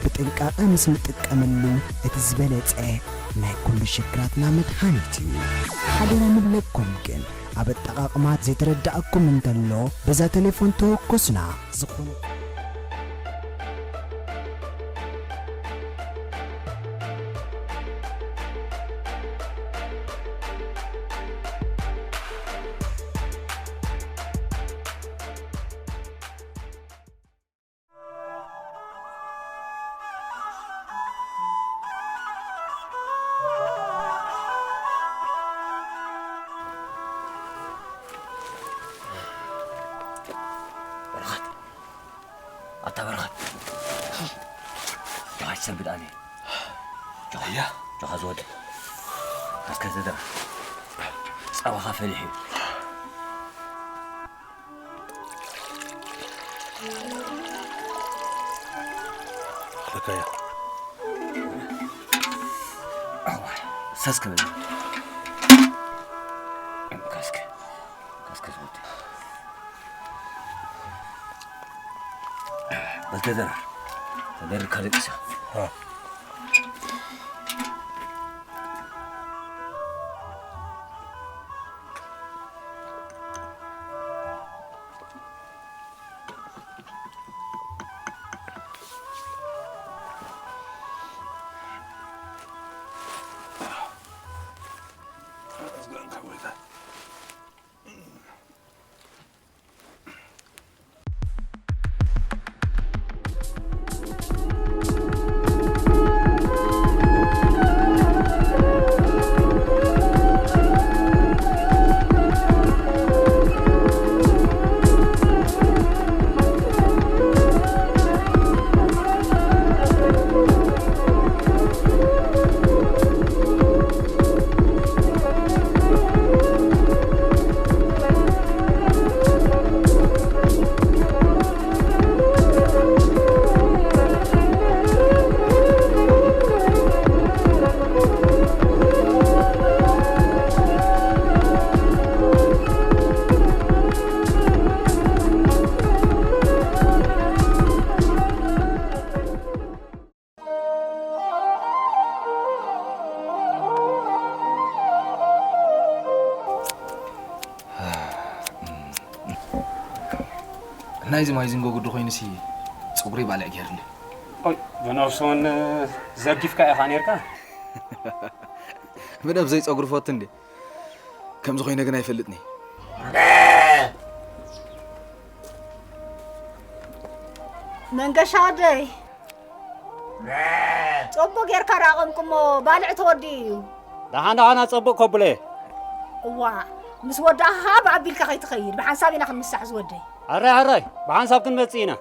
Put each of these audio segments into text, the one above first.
ብጥንቃቐ ምስ ንጥቀመሉ እቲ ዝበለጸ ናይ ኩሉ ሽግራትና መድሃኒት እዩ። ሓደራ ንብለኩም ግን ኣብ ኣጠቓቕማ ዘይተረዳእኩም እንተሎ በዛ ቴሌፎን ተወከሱና። ዝኾነ በረኸት፣ ኣታ በረኸት። ጆኻ ይሰንብድ ኣነ። ጆኻ፣ ያ። ጆኻ ዝወደ። እስከ ዘደራ። ጸባኻ ፈሊሑ እዩ። ለካያ። ሰስከ በል። ከስከ፣ ከስከ ዝወደ። በል ተዘራር። ተዘርካ ደቂሳ። አ። ናይዚ ማይ ዝንጎ ጉዲ ኮይኑሲ፣ ጸጉሪ ባልዕ ጌርኒ። ኦይ፣ ብነብሲ እውን ዘርጊፍካ ኢኻ ኔርካ። ብነብሰይ ጸጉሪ ፈቱ እንዴ? ከምዚ ኮይነ ግን ኣይፈልጥኒ። መንገሻ ወደይ፣ ጸቡቕ ጌርካ ደኣ ቀምቅሞ፣ ባልዕ ተወዲኡ እዩ። ደሓን ደሓን ኣጸብቕ ከብሎ እየ። እዋ፣ ምስ ወዳእኻ ብኣቢልካ ከይትኸይድ፣ ብሓንሳብ ኢና ክንምሳሕ ዝወደይ። ሕራይ ሕራይ፣ ብሓንሳብ ክንመጽእ ኢና።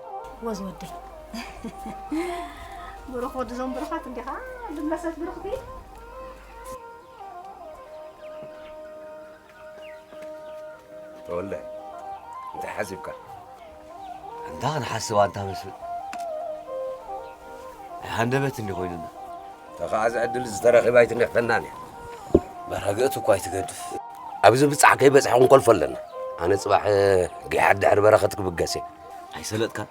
ወዝ ወደይ። ብሩኽ ወዲ ዞም ብሩኻት እንዲኻ፣ ድመሰት ብሩኽቲ። ተወልደ፣ እንታይ ሓሲብካ? እንታይ ክንሓስብ ኣንታ መስፍን? ናይ ሃንደበት እንዲ ኮይኑና። እታ ኸዓ እዚ ዕድል ዝተረኺባ ኣይትንሕፈናን እያ። መረግእቲ እኳ ኣይትገድፍ። ኣብዚ ብጻሕ ከይበጽሐ ክንኮልፎ ኣለና። ኣነ ጽባሕ ጊሓት ድሕሪ በረኸት ክብገስ እየ። ኣይሰለጥካን?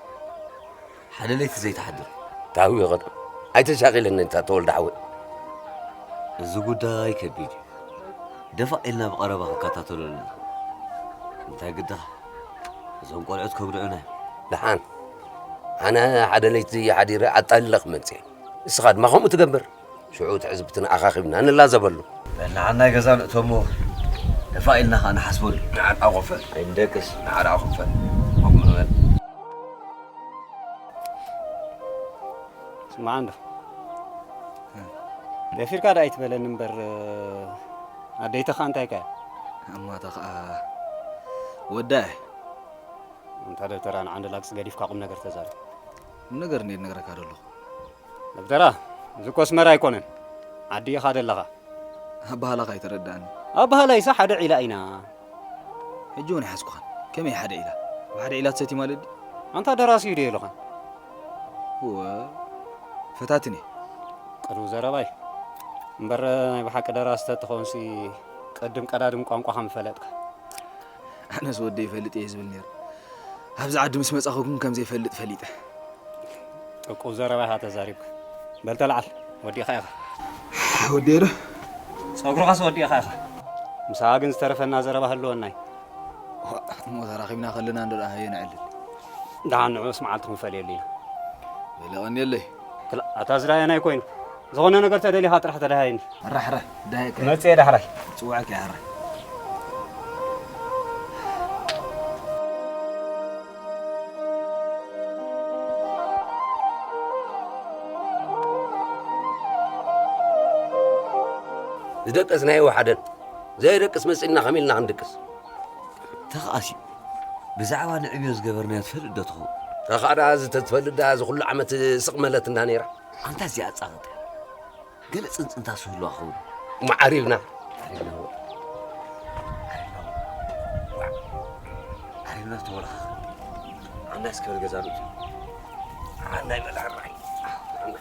ሓደ ለይቲ ዘይትሓድር። ታዊ ይቐድም። ኣይተሻቒለኒ እንታ ተወልደ ሓወይ። እዚ ጉዳይ ከቢድ እዩ። ደፋእ ኢልና ብቐረባ ክንከታተሎ ኣለና። እንታይ ግድኻ? እዞም ቆልዑት ከጉድዑና እዮም። ደሓን። ኣነ ሓደ ለይቲ ሓዲረ ኣጣሊለ ክመጽእ እየ። ንስኻ ድማ ከምኡ ትገብር። ሽዑ ትዕዝብትና ኣኻኺብና ንላዘበሉ። በል ንዓናይ ገዛ ንእተሞ። ደፋእ ኢልና ኸኣ ንሓስበሉ። ንዓኣ ኮፈ። ኣይንደቅስ። ንዓኣ ኮፈ። ከምኡ ንበል። ስማዕ እንዶ። ደፊርካ ደኣ ኣይትበለኒ እምበር፣ ኣደይተ ኸኣ እንታይ ከ? ኣማታ ኸኣ ወዳ እየ። እንታ ደብተራ ንዓንዲ ላግጺ ገዲፍካ ቁም ነገር ተዛረብ። ቁም ነገር እንድየ ዝነግረካ ዘለኹ። ደብተራ፣ እዚ እኮ ኣስመራ ኣይኮነን። ዓዲ ኢኻ ዘለኻ። ኣበሃላኻ ኣይተረድኣኒ። ኣበሃላይሳ ሓደ ዒላ ኢና። ሕጂ እውን ኣይሓዝኩኻን። ከመይ ሓደ ዒላ? ኣብ ሓደ ዒላ ትሰቲ ማለት ድዩ? ኣንታ ደራሲ እዩ ድየ ኢሉኻ? እወ፣ ፈታትን እየ። ቅሩብ ዘረባይ። እምበር ናይ ብሓቂ ደራሲ ተትኾንሲ ቅድም ቀዳድም ቋንቋኻ ምፈለጥካ። ኣነስ ወደይ ይፈልጥ እየ ዝብል ነይረ። ኣብዚ ዓዲ ምስ መጻኹ ግን ከም ዘይፈልጥ ፈሊጠ። ጥቁብ ዘረባ ኢኻ ተዛሪብካ። በል ተለዓል፣ ወዲእኻ ኢኻ። ወዲኤ ዶ? ጸጉርኻስ ወዲእኻ ኢኻ። ምሳኻ ግን ዝተረፈና ዘረባ ህልወናይ። እሞ ተራኺብና ከለና እንዶ ደኣ ሃየ ነዕልል። ደሓን ንዑስ መዓልቲ ክንፈልየሉ ኢና። በል የቐንየለይ። ክላ-፣ ኣታ ዝዳየናይ ኮይኑ። ዝኾነ ነገር ተደሊኻ ጥራሕ ተደሃየኒ። ሕራይ፣ ሕራይ፣ ዳይ ክረ። መጽየ ዳሕራይ። ጽውዓካ ሕራይ። ዝደቀስናዮ ወሓደን። ዘይደቅስ መጺእና ከመይ ኢልና ክንድቅስ? ተኸኣሲ፣ ብዛዕባ ንዕብዮ ዝገበርናዮ ትፈልጥ ዶ ትኸውን? ተኸኣ ደኣ እዚ ተትፈልጥ ደኣ እዚ ኩሉ ዓመት ስቕ መለትና ነይራ። ኣንታ እዚኣ ጻቕጥ እያ። ገለ ጽንጽንታ ስህሉ ኣኸውን። እሞ ዓሪብና። ዓሪብና እዎ። ዓሪብና እዎ። ዓሪብና ዝተወለኻ። ዓና እስከ በል ገዛ ርእሱ። ዓና ይበል ሕራይ። ዓና።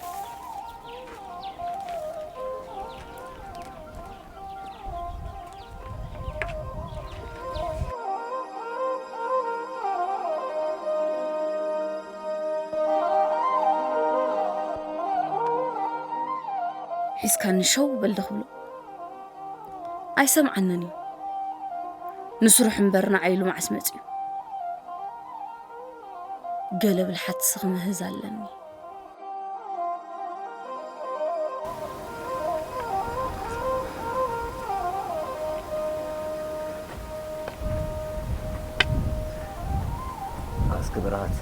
ሒዝካኒ ሸው በል ዶ ክብሎ? ኣይሰምዓንን እዩ። ንስርሑ እምበር ንዓይ ኢሉ መዓስ መጺኡ? ገለ ብልሓትሲ ክምህዝ ኣለኒ። ኣስኪ በረኸት፣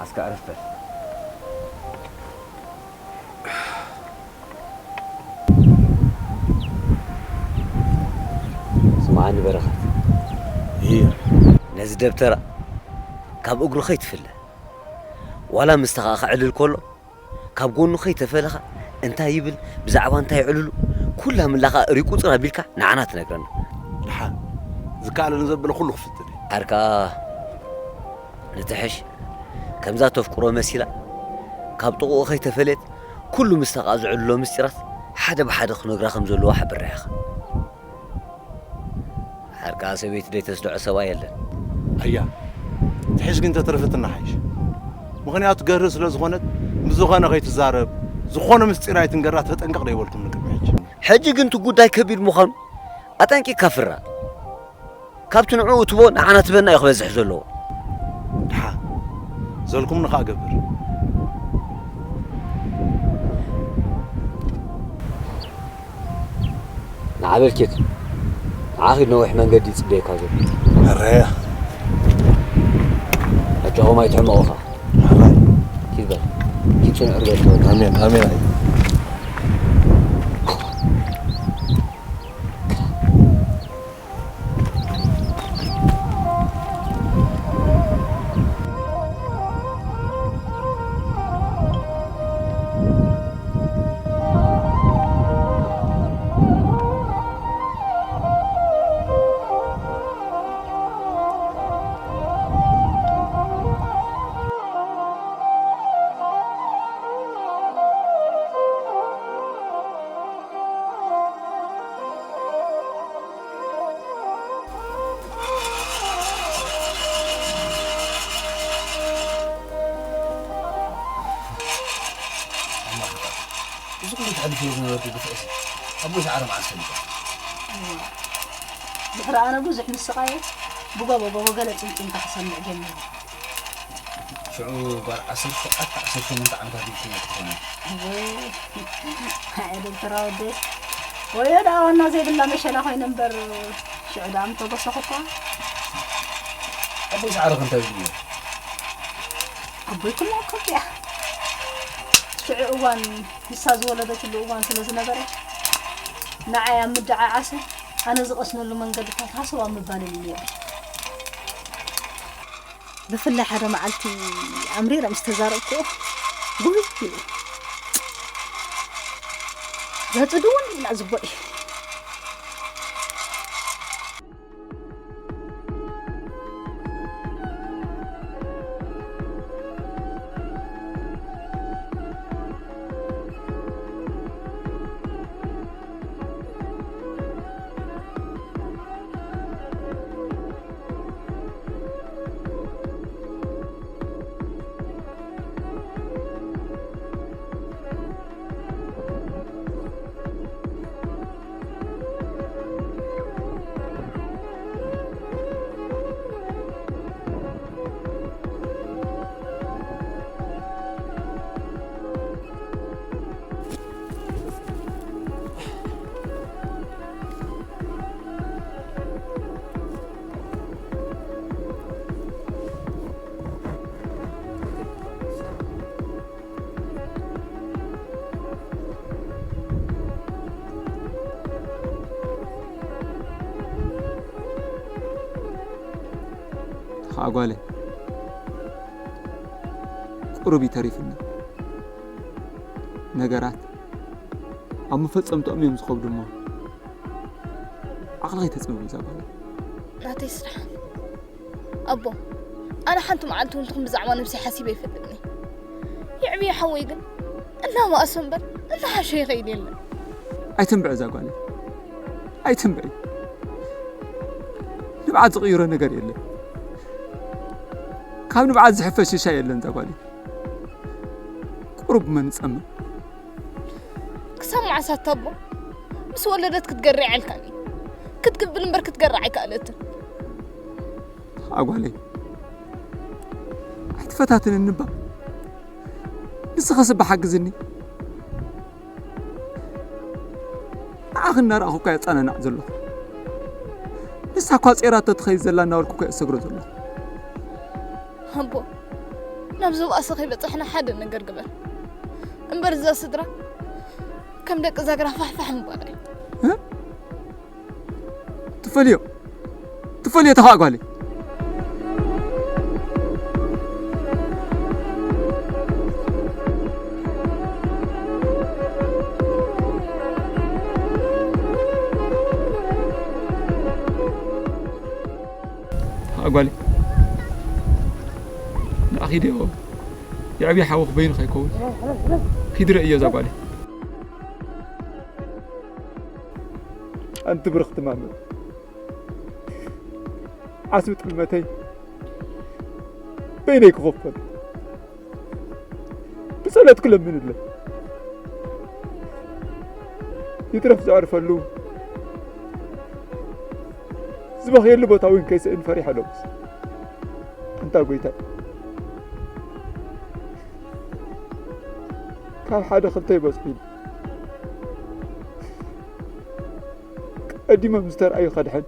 ኣስኪ ዕረፍ በል። ስምዓኒ በረኸት። እየ። ነዚ ደብተራ ካብ እግሩ ከይትፍለ። ዋላ ምስታ ኸኣ ከዕልል ከሎ፣ ካብ ጎኑ ከይተፈለኻ እንታይ ይብል፣ ብዛዕባ እንታይ የዕልሉ፣ ኩላ ምላኻ ሪቁ ጽር ኣቢልካ ንዓና ትነግረና። ደሓን፣ ዝከኣለ ንዘበለ ኩሉ ክፍትን እየ። ሓር ከኣ ንትሕሽ፣ ከምዛ ተፍቅሮ መሲላ፣ ካብ ጥቕኡ ከይተፈለየት፣ ኩሉ ምስታ ኸኣ ዝዕልሎ ምስጢራት ሓደ ብሓደ ክነግራ ከም ዘለዋ ሓብሬኻ። ሓርካ ሰበይቲ ደይተስድዖ ሰብኣይ የለን። ኣያ፣ ትሕሽ ግን ተተረፈትና ሓይሽ። ምኽንያቱ ገርህ ስለ ዝኾነት፣ ምስ ዝኾነ ከይትዛረብ፣ ዝኾነ ምስጢር ኣይትንገራ ተጠንቀቕ ዶ ይበልኩም ንቅድሚ ሕጂ? ሕጂ ግን እቲ ጉዳይ ከቢድ ምዃኑ ኣጠንቂቕካ ፍራ። ካብቲ ንዕኡ ትቦ ንዓና ትበና እዩ ክበዝሕ ዘለዎ። ደሓን፣ ዘልኩምኒ ከኣ ገብር። ንዓ በል ኪድ፣ ንዓኺ ነዊሕ መንገዲ ይጽበየካ ዘሎ። ሕራይ እያ። ኣጆኹም ኣይትሕመቑ ኸኣ። ሕራይ። ኪድ በል። ኪድ ጽንዕ ርገጽ በል። ኣሜን፣ ኣሜን። እዚ ኩሉ ተሕልፍዮ ዝነበርኩ ግፍዕሲ ኣቦይ ሰዓረ መዓስ ፈሊጠ? እዋ፣ ድሕሪ ኣነ ብዙሕ ምስቓየ ብጎቦ ጎቦ ገለ ጽምጽምታ ክሰምዕ ጀሚረ። ሽዑ ጓል ዓሰርተ ሸውዓተ ዓሰርተ ሸሞንተ ዓመታት ኢልክዮ ክትኾኒ። እወ፣ ኣየ ዶክተር ኣወደይ፣ ወዮ ደኣ ዋና ዘይብላ መሸላ ኮይነ እምበር፣ ሽዑ ደኣ ምተጎሰኹ እኳ። ኣቦይ ሰዓረ ከ እንታይ ኢሉ ነይሩ? ኣቦይ ኩላ ከብዲኣ። ሽዑ እዋን ንሳ ዝወለደትሉ እዋን ስለ ዝነበረ፣ ንዓይ ኣብ ምድዓዓሱ፣ ኣነ ዝቐስነሉ መንገድታት ሃሰው ኣብ ምባልን እዩ ነይሩ። ብፍላይ ሓደ መዓልቲ ኣምሪረ ምስ ተዛረብክዎ፣ ጉህይ ኢሉ። ገጹ ድውን ኢላ ዝቦ እዩ። ኣጓለይ፣ ቁሩብ እዩ ተሪፍና። ነገራት ኣብ መፈጸምትኦም እዮም ዝኸብዱ እሞ፣ ዓቕሊ ከይተጽብብ እዛ ጓለይ። ናተይ ስራሕ። ኣቦ፣ ኣነ ሓንቲ መዓልቲ እውን ትኹን ብዛዕባ ነብሰይ ሓሲበ ኣይፈልጥን እየ። የዕብዮ ሓወይ ግን እናባእሶ እምበር እናሓሸ ይኸይድ የለን። ኣይትንብዒ እዛ ጓለይ። ኣይትንብዒ። ንብዓት ዝቕይሮ ነገር የለን። ካብ ንብዓት ዝሕፈስ ሽሻይ የለን እዛ ጓለይ። ቁሩብ መን ጸምም። ክሳብ መዓስ ኣታ ኣቦ? ምስ ወለደት ክትገርዕ ኣልካኒ። ክትግብል እምበር ክትገርዕ ኣይከኣለትን። ኣጓለይ፣ ኣይትፈታትንኒ እባ። ንስኺስ እባ ሓግዝኒ። ንዓኺ እናረኣኹ እኳ እየ እጸናናዕ ዘለኹ። ንሳ እኳ ጼራቶ ትኸይድ ዘላ እናበልኩ እኳ እየ እሰግሮ ዘለኹ። ኣቦ፣ ናብ ዝባእሰ ከይበጻሕና ሓደ ነገር ግበር። እምበር እዛ ስድራ ከም ደቂ ዛግራ ፋሕፋሕ ምባል እዩ። እ? ትፈልዮ፣ ትፈልዮ ተኻ ጓለይ። ተኻ ጓለይ። ንኣኺ ድዮ የዕብዮ ሓወኽ በይኑ ከይከውን። ኪዲ ርእዮ እዛ ጓለይ። ኣንቲ ብርኽቲ ማመ። ዓስቢ ጥልመተይ በይነይ ክኸፈል ብጸሎት ክለምንለ። ይትረፍ ዘዕርፈሉ ዝበኽየሉ ቦታ እውን ከይስእን ፈሪሐ ሎምስ። ኣንታ ጎይታይ፣ ካብ ሓደ ክልተ ይበጽሑ ኢሉ ቀዲሞም ዝተርኣዩ ከድሕን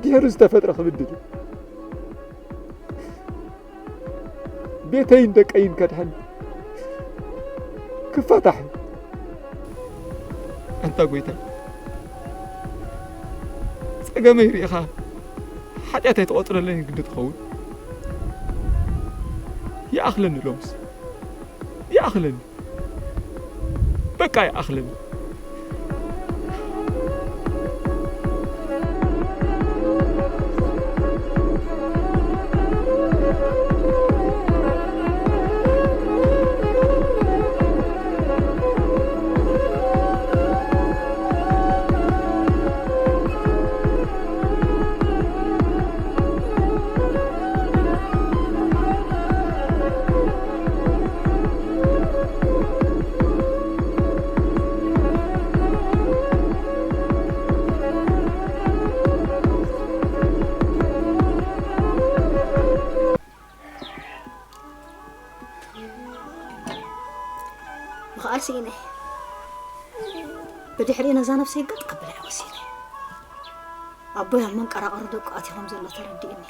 ድሕሪ ዝተፈጥረ ክብድል እዩ። ቤተይን ደቀይን ከድሕን ክፋታሕ እዩ። ኣንታ ጎይታይ፣ ጸገመይ ርኢኻ ሓጢኣተይ ትቖጽረለይ ግዲ ትኸውን። ይኣኽለኒ ሎምስ፣ ይኣኽለኒ። በቃ ይኣኽለኒ። ምኽኣል ስኢነ። ብድሕሪኡ ነዛ ነብሰይ ገጥ ከብላ እየ ወሲነ። ኣቦይ ኣብ መንቀራቐሪ ደቁ ኣትዩ ከም ዘሎ ተረዲኡኒ።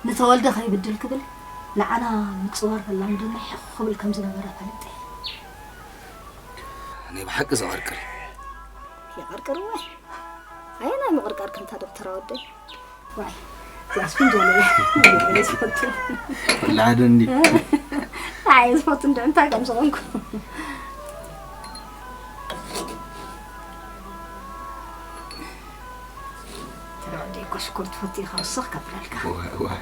ንተወልደ ከይብድል ክብል ንዓና ምጽዋር ከላምደና ሕኽ ክብል ከም ዝነበረ ፈሊጠ። ናይ ብሓቂ ዘቐርቅር። የቐርቅር ወይ? ኣየናይ ምቕርቃር ከምታ ዶክተር ኣወደይ? ዋይ፣ እዚኣስ ፍንጃል እያ። እየ ዝፈቱ። ወላደ እንዲ። ኣየ ዝፈቱ እንዲ እንታይ ከም ዝኾንኩ። ተረዕደ እኮ ሽኮር ትፈቱ ኢኻ፣ ወሰኽ ከብለልካ። ዋይ፣ ዋይ።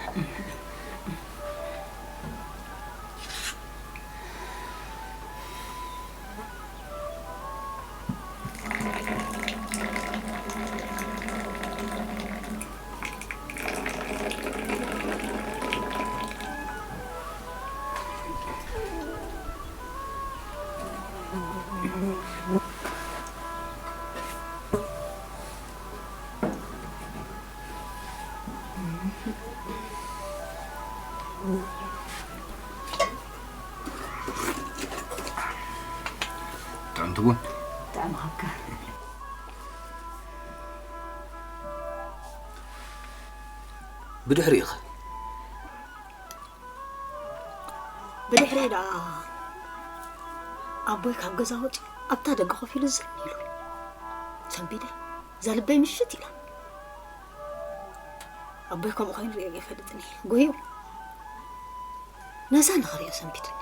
ጥዕምቲ ቡን። ጥዕም ሃብካ። ብድሕሪኡ ኸ? ብድሕሪኡ ደኣ ኣቦይ ካብ ገዛ ወጺኡ ኣብታ ደገ ኮፍ ኢሉ ዝን ኢሉ። ሰንቢደ፣ እዛ ልበይ ምሽት ኢላ። ኣቦይ ከምኡ ኮይኑ ርእዮ ኣይፈልጥን እየ። ጎዩ ነዛ ንኽርእዮ ሰንቢድኒ።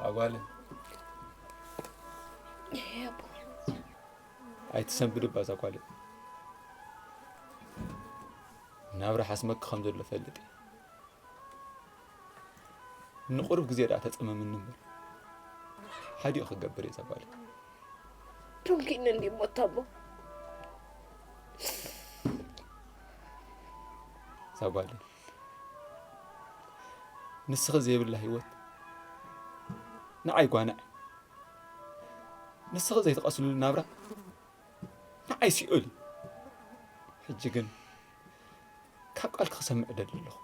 ኣጓለ። ይሄ ኣቦ። ኣይትሰንብድ እባ እዛ ጓለይ። ናብራ ሓስመኪ ከም ዘሎ ፈልጥ እየ። ንቁሩብ ግዜ ደኣ ተጸመምኒ እምበር፣ ሓዲኡ ክገብር እየ እዛ ጓለይ። ደንጊኒ እንዲ እሞ ኣታ ኣቦ። እዛ ጓለይ፣ ንስኺ ዘይብላ ህይወት ንዓይ ጓንዕ። ንስኺ ዘይትቐስሉ ናብራ ንዓይ ሲኦል እዩ። ሕጂ ግን ካብ ቃልኪ ክሰምዕ እደሊ ኣለኹ።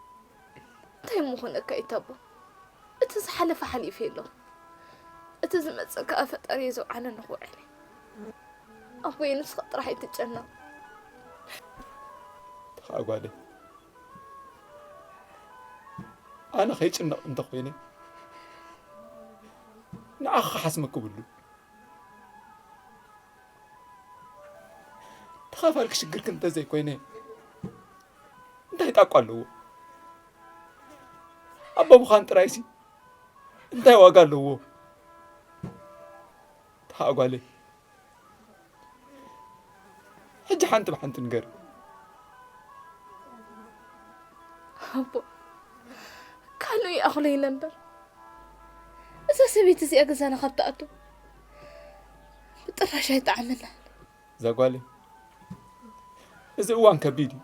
እንታይ ምኾነካ ኢታቦ? እቲ ዝሓለፈ ሓሊፈ ኣለኹ። እቲ ዝመጽእ ከኣ ፈጣሪ የዘውዓለኒ ክውዕል እየ። ኣቦየ ንስኻ ጥራሕ ኣይትጨነቕ። ተኸኣ ጓለይ፣ ኣነ ከይጭነቕ እንተኾይነ ንዓኺ ክሓስመኪ ብሉ። ተኻፋልኪ ሽግርኪ እንተዘይኮይነ እንታይ ጣቋ ኣለዎ? ኣቦ ምዃን ጥራይሲ እንታይ ዋጋ ኣለዎ? ተኸኣ ጓለይ፣ ሕጂ ሓንቲ ብሓንቲ ንገር። ኣቦ፣ ካልእ ይኣኽሎ ኢለ እምበር፣ እዛ ሰበይቲ እዚኣ ገዛና ካብ ትኣቱ ብጥራሽ ኣይጠዓመናን። እዛ ጓለይ፣ እዚ እዋን ከቢድ እዩ።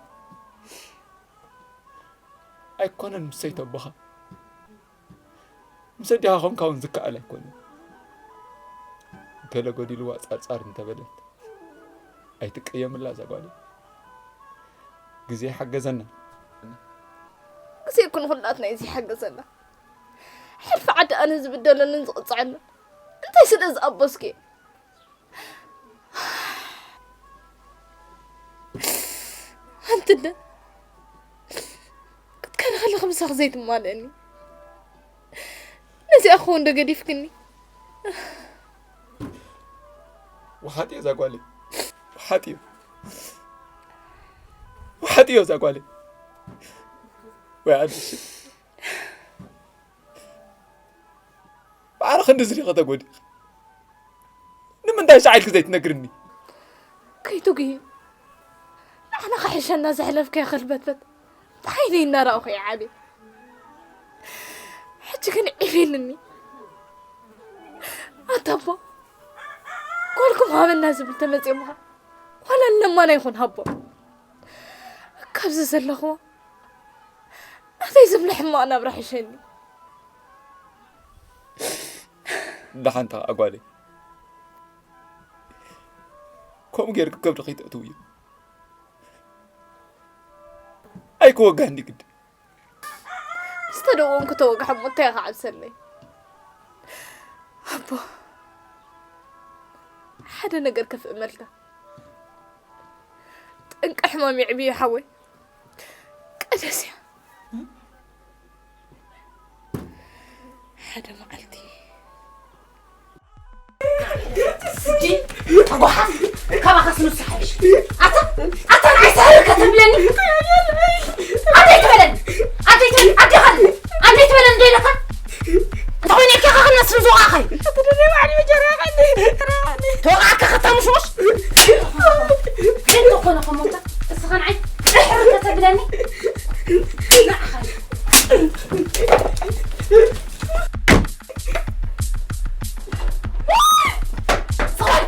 ኣይኮነን ምስ ሰይተቦኻ፣ ምስ ኣዴኻ ኮንካ እውን ዝከኣል ኣይኮነን። ገለ ጎዲልዋ ጻርጻር እንተበለት ኣይትቀየምላ እዛ ጓለይ። ግዜ ይሓገዘና። ግዜ እኮ ንኹላትና እዩ ዝሓገዘና። ሕልፊ ዓዲ ኣነ ዝብደለንን ዝቕጽዐንን እንታይ ስለ ዝኣበስኩ እየ? ሓንቲ እንደ ክትከሪ ከለኺ ምሳኺ ዘይትማልእኒ። ነዚኣ ክኸውን ዶ ገዲፍክኒ? ወሓጥዮ እዛ ጓለይ። ወሓጥዮ። ወሓጥዮ እዛ ጓለይ። ወይ ኣድሽ። ማዕረ ክንድዚ ዲኺ ተጎዲእኺ? ንምንታይ ሻዕ ኢልኪ ዘይትነግርኒ? ከይትጉሂ። ንዓና ክሕሸና ዘሕለፍካዮ ከልበትበት ብዓይነይ እናረኣኹ እየ ዓብየ። ሕጂ ግን ዒፍ የለኒ። ኣታ ኣቦ፣ ጓልኩም ሃበና ዝብል ተመጽዮ ምዃን ዋላ ለማና ይኹን ሃቦ። ካብዚ ዘለኽዎ ናተይ ዝብለ ሕማቕ ናብራ ሕሸኒ። ደሓን ተኸኣ ጓለይ፣ ከምኡ ጌርኪ ከብዲ ከይተእትውዮ። ኣይክወጋህኒ ግዲ። ዝተደወንኩ ተወግሐ እሞ እንታይ ኢኻ ዓብሰለይ? ኣቦ፣ ሓደ ነገር ከፍእመልካ። ጠንቂ ሕማም የዕብዮ ሓወይ። ቀደስያ። ሓደ መዓልቲ። እንዲ፣ ጓሓፍ፣ ካባኻስ ንሱ ሓይሽ። ኣታ፣ ኣታ ንዓይ ሳህር ከተብለኒ። ኣደይ ትበለኒ። ኣደይ ትበለኒ። ኣዴኻ፣ ኣደይ ትበለኒ ዶ ኢለካ? እንተኾይነ ኢልካ ከ ክንመስል ዝወቓኸይ። ስቕ በል፣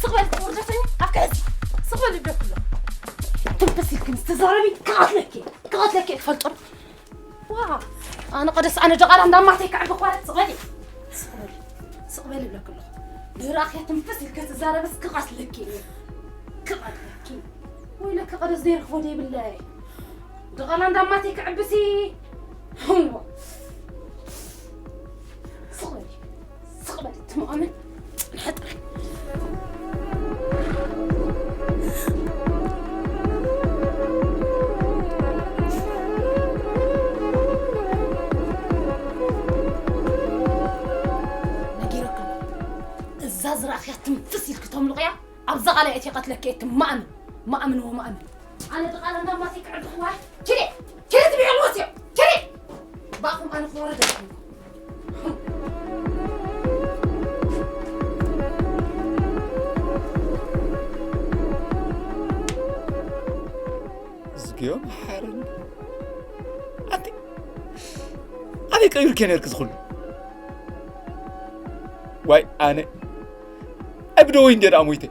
ስቕ በል፣ ውርደተኛ፣ ኣፍካ ሕዚ። ስቕ በል ይብለኩ ኣለኹ። ትንፍስ ኢልክን ዝተዛረቢ ክቐትለኪ፣ ክቐትለኪ እየ ትፈልጦ ዶ? ዋ፣ ኣነ ቀደስ፣ ኣነ ደቓላ እንዳማተይ ክዕቢ ኳለት። ስቕ በሊ፣ ስቕ በሊ፣ ስቕ በሊ ይብለኩ ኣለኹ። ድራኽ ትንፍስ ኢልከ ትዛረብስ ክቐትለኪ እየ። ክቐትለኪ። ወይለኪ ቀደስ ዘይረኽቦ ዘይብለይ። ደቓላ እንዳማተይ ክዕብሲ። እዋ። ስቕ በሊ፣ ስቕ በሊ፣ ትማእምን ንሕጥር። ነጊረክሎ። እዛ ዝረኣኽያ ትንፍስ ኢልኪ ተምልቕያ፣ ኣብዛ ቃልያ እቲ ቀትለኪ እየ ትማእምን። ማእምን ወማእምን። ኣነ ድቓላ እንዳማተይ ክዕድኽዋ። ኪዲ፣ ኪዲ ትብዒ ልወስዮ። ኪዲ። ባኹም ኣነ ክወረደ። እዝግዮ መሓረኒ። ኣንቲ ኣበይ ቀይሩኪ ነርኪ ዝኹሉ? ዋይ ኣነ፣ ኣብ ደወይ እንደ ደኣ ሞይተ።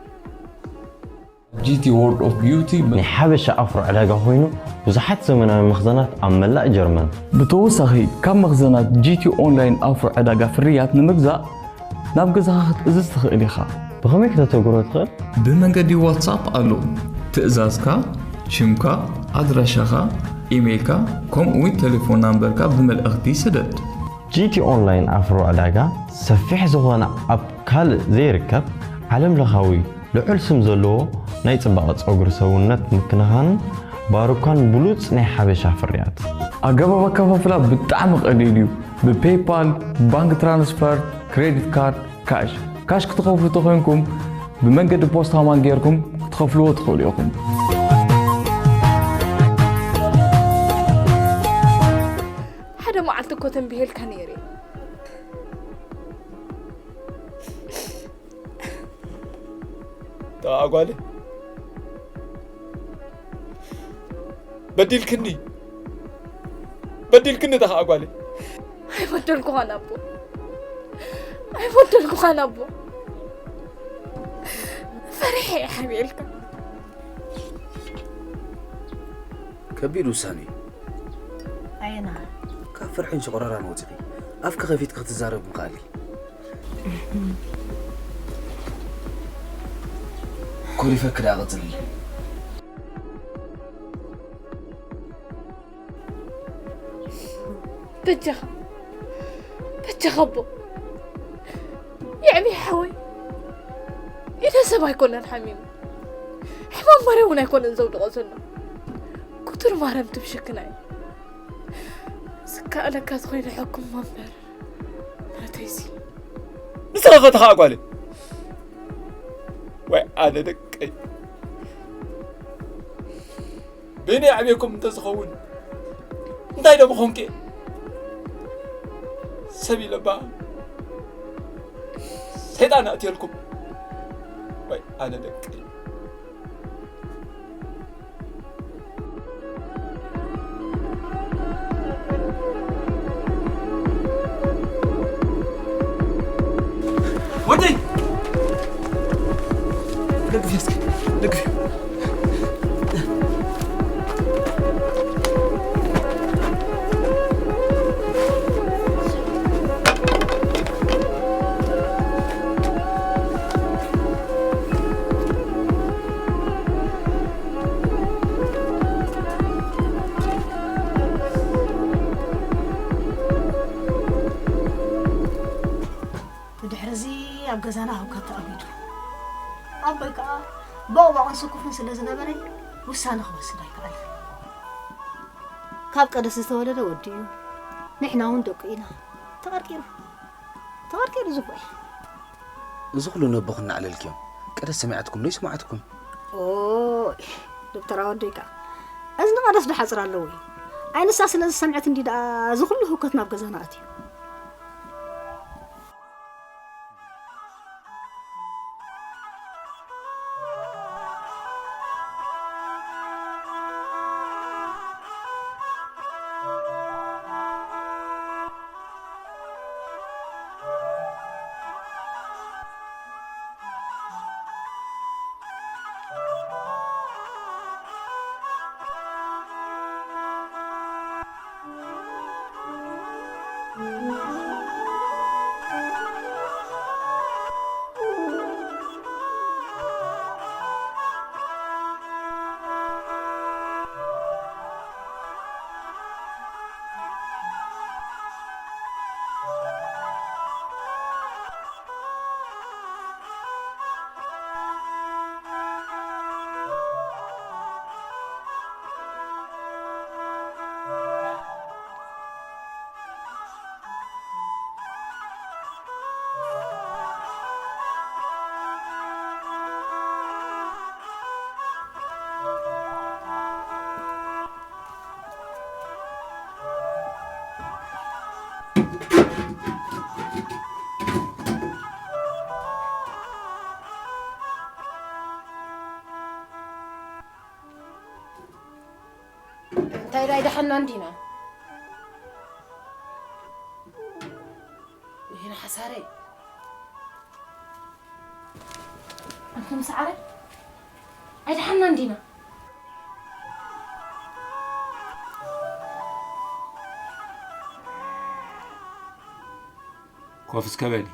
ጂቲ ወርልድ ኦፍ ቢዩቲ ናይ ሓበሻ ኣፍሮ ዕዳጋ ኮይኑ ብዙሓት ዘመናዊ መኽዘናት ኣብ መላእ ጀርመን። ብተወሳኺ ካብ መኽዘናት ጂቲ ኦንላይን ኣፍሮ ዕዳጋ ፍርያት ንምግዛእ ናብ ገዛኻ ክትእዝዝ ትኽእል ኢኻ። ብኸመይ ክተተግብሮ ትኽእል? ብመንገዲ ዋትሳፕ ኣሎ። ትእዛዝካ፣ ሽምካ፣ ኣድራሻኻ፣ ኢሜይልካ፣ ከምኡ እውን ቴሌፎን ናምበርካ ብመልእኽቲ ስደድ። ጂቲ ኦንላይን ኣፍሮ ዕዳጋ ሰፊሕ ዝኾነ ኣብ ካልእ ዘይርከብ ዓለም ለኻዊ ልዑል ስም ዘለዎ ናይ ጽባቐ ጸጉሪ ሰውነት ምክንኻንን ባሩካን ብሉጽ ናይ ሓበሻ ፍርያት። ኣገባብ ኣከፋፍላ ብጣዕሚ ቀሊል እዩ። ብፔይፓል፣ ባንክ ትራንስፈር፣ ክሬዲት ካርድ፣ ካሽ። ካሽ ክትኸፍሉ ተኾይንኩም ብመንገዲ ፖስታ ማን ጌርኩም ክትኸፍልዎ ትኽእሉ ኢኹም። ሓደ መዓልቲ እኮ ተንቢሄልካ ነይረ። ተቓ ጓለ፣ በዲልክኒ፣ በዲልክኒ ተቓ ጓለ። ኣይበደልኩኻን ኣቦ፣ ኣይበደልኩኻን ኣቦ። ፈሪሐ እየ ሓብኤልካ። ከቢድ ውሳነ እዩ። ኣየና? ካብ ፍርሕን ሽቑረራን ወፂኺ ኣፍኪ ከፊትኪ ክትዛረቢ ምኽኣልኪ። ኮሪፈኪ ደኣ ቀፅልለይ። በጃኻ፣ በጃኻ ኣቦ። የዕብየ ሓወይ፣ ኢደ ሰብ ኣይኮነን ሓሚሙ። ሕማም ማርያም እውን ኣይኮነን ዘውድቖ ዘሎ። ክቱር ማርያም ትምሽክና እዩ። ዝከኣለካ ዝኾይኑ ሕኩም እምበር፣ ምረተይሲ። ንስኺ ኸ ተኸኣ ጓለይ? ወይ ኣነ ደቀይ። በይነይ ኣዕብየኩም እንተዝኸውን እንታይ ዶ ምኾንኩ እየ? ሰብ ኢለ እባ ሰይጣን ኣእትየልኩም። ወይ ኣነ ደቀይ። ወደይ! ደግፊ እስኪ፣ ደግፊ። ብድሕርዚ ኣብ ገዛና ህውከት ተኣዊዱ። ኣቦይ ከኣ ቦቕባቕን ስኩፍን ስለ ዝነበረ ውሳነ ክወስድ ኣይከኣለን። ካብ ቀደስ ዝተወለደ ወዲ እዩ። ንሕና እውን ደቁ ኢና። ተቐርቂሩ፣ ተቐርቂሩ ዝቦይ። እዚ ኩሉ ነቦኹም እናዕለልክዮም፣ ቀደስ ሰሚዓትኩም ዶ ይስማዓትኩም? ኦይ፣ ዶክተር ኣወደይ ከኣ፣ እዝኒ ቀደስ ዶ ሓጽር ኣለዎ እዩ? ኣይ ንሳ ስለ ዝሰምዐት እንዲ ደኣ እዚ ኩሉ ህውከት ናብ ገዛና ኣትዩ። እንታይ ዳይ ደሓና እንዲና? ይህን ሓሳረይ። ኣንቱም ሰዓረ ኣይደሓና እንዲና? ኮፍ እስከ በሊ።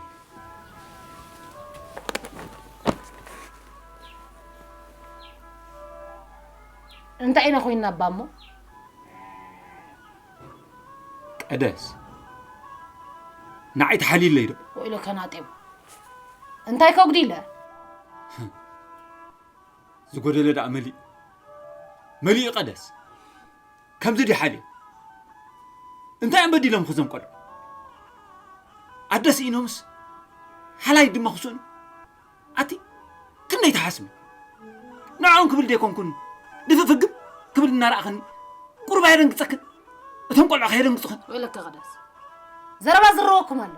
እንታይ ኢና ኮይንና ኣባ እሞ? ቀደስ፣ ንዓይ ተሓልይለይ ዶ? ወይለከ ናጤቦ፣ እንታይ ከጉዲለ? ዝጎደለ ደኣ መሊኡ፣ መሊኡ ቀደስ። ከምዚ ድዩ ሓልዮም? እንታይ እዮም በዲሎም እዞም ቆልዑ? ኣደ ስኢኖምስ ሓላይ ድማ ክስእኑ? ኣቲ ክንደይ ትሓስሚ? ንዕኦም ክብል ደይኮንኩን ድፍእ ፍግም ክብል እናረኣኽኒ ቁሩብ ኣየደንግጸክን? እቶም ቆልዑ ከየደንግጹኽን? ወይለከ ቀደስ፣ ዘረባ ዝረወኩም ኣሎ።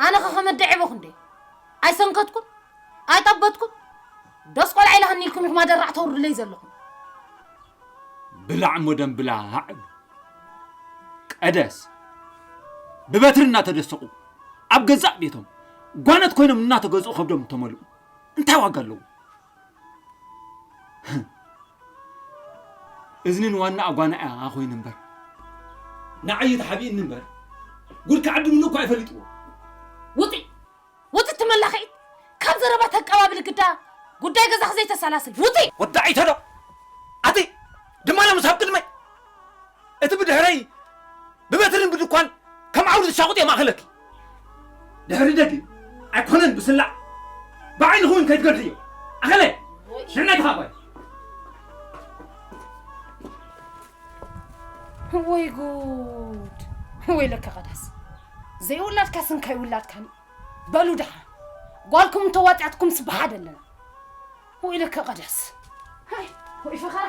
ኣነ ኸ ከመደዒቦ ክንደይ ኣይሰንከትኩን? ኣይጠበትኩን? ደስ ቆልዓ ኢላኽኒ ኢልኩም ኢኹም ኣደራዕ ተውርዱለይ ዘለኹም። ብላዕ እሞ ደም ብላዕ። ቀደስ፣ ብበትሪ እናተደሰቑ ኣብ ገዛእ ቤቶም ጓነት ኮይኖም እናተገዝኡ ከብዶም ተመልኡ እንታይ ዋጋ ኣለዎ? እዝኒ ንዋና ኣጓና እያ ኮይኑ እምበር፣ ንዓይ ተሓቢእኒ እምበር፣ ጉድ ክዓዲ ምኑ እኳ ኣይፈሊጥዎ። ውጢ! ውጢ ትመላኺ! ካብ ዘረባ ተቀባብል ግዳ ጉዳይ ገዛኺ ዘይተሰላስል። ውጢ! ወዳዒ ተዶ! ኣቲ ድማ ሎምስ ኣብ ቅድመይ! እቲ ብድሕረይ ብበትርን ብድኳን ከም ዓውዲ ዝሻቑጥ እዮም ኣኸለኪ። ድሕሪ ደጊ ኣይኮነን ብስላዕ፣ ብዓይንኺ እውን ከይትገድፍዮ። ኣኸለ! ንዕናይ ተኻባይ! ወይ ጉድ! ወይለከ ቀዳስ! ዘይውላድካስ እንካይ ውላድካን! በሉ ደሓን! ጓልኩም እንተዋጢኣትኩም ስብሓ ደለና! ወይለከ ቀዳስ! ሃይ! ወይ ፈኸራ!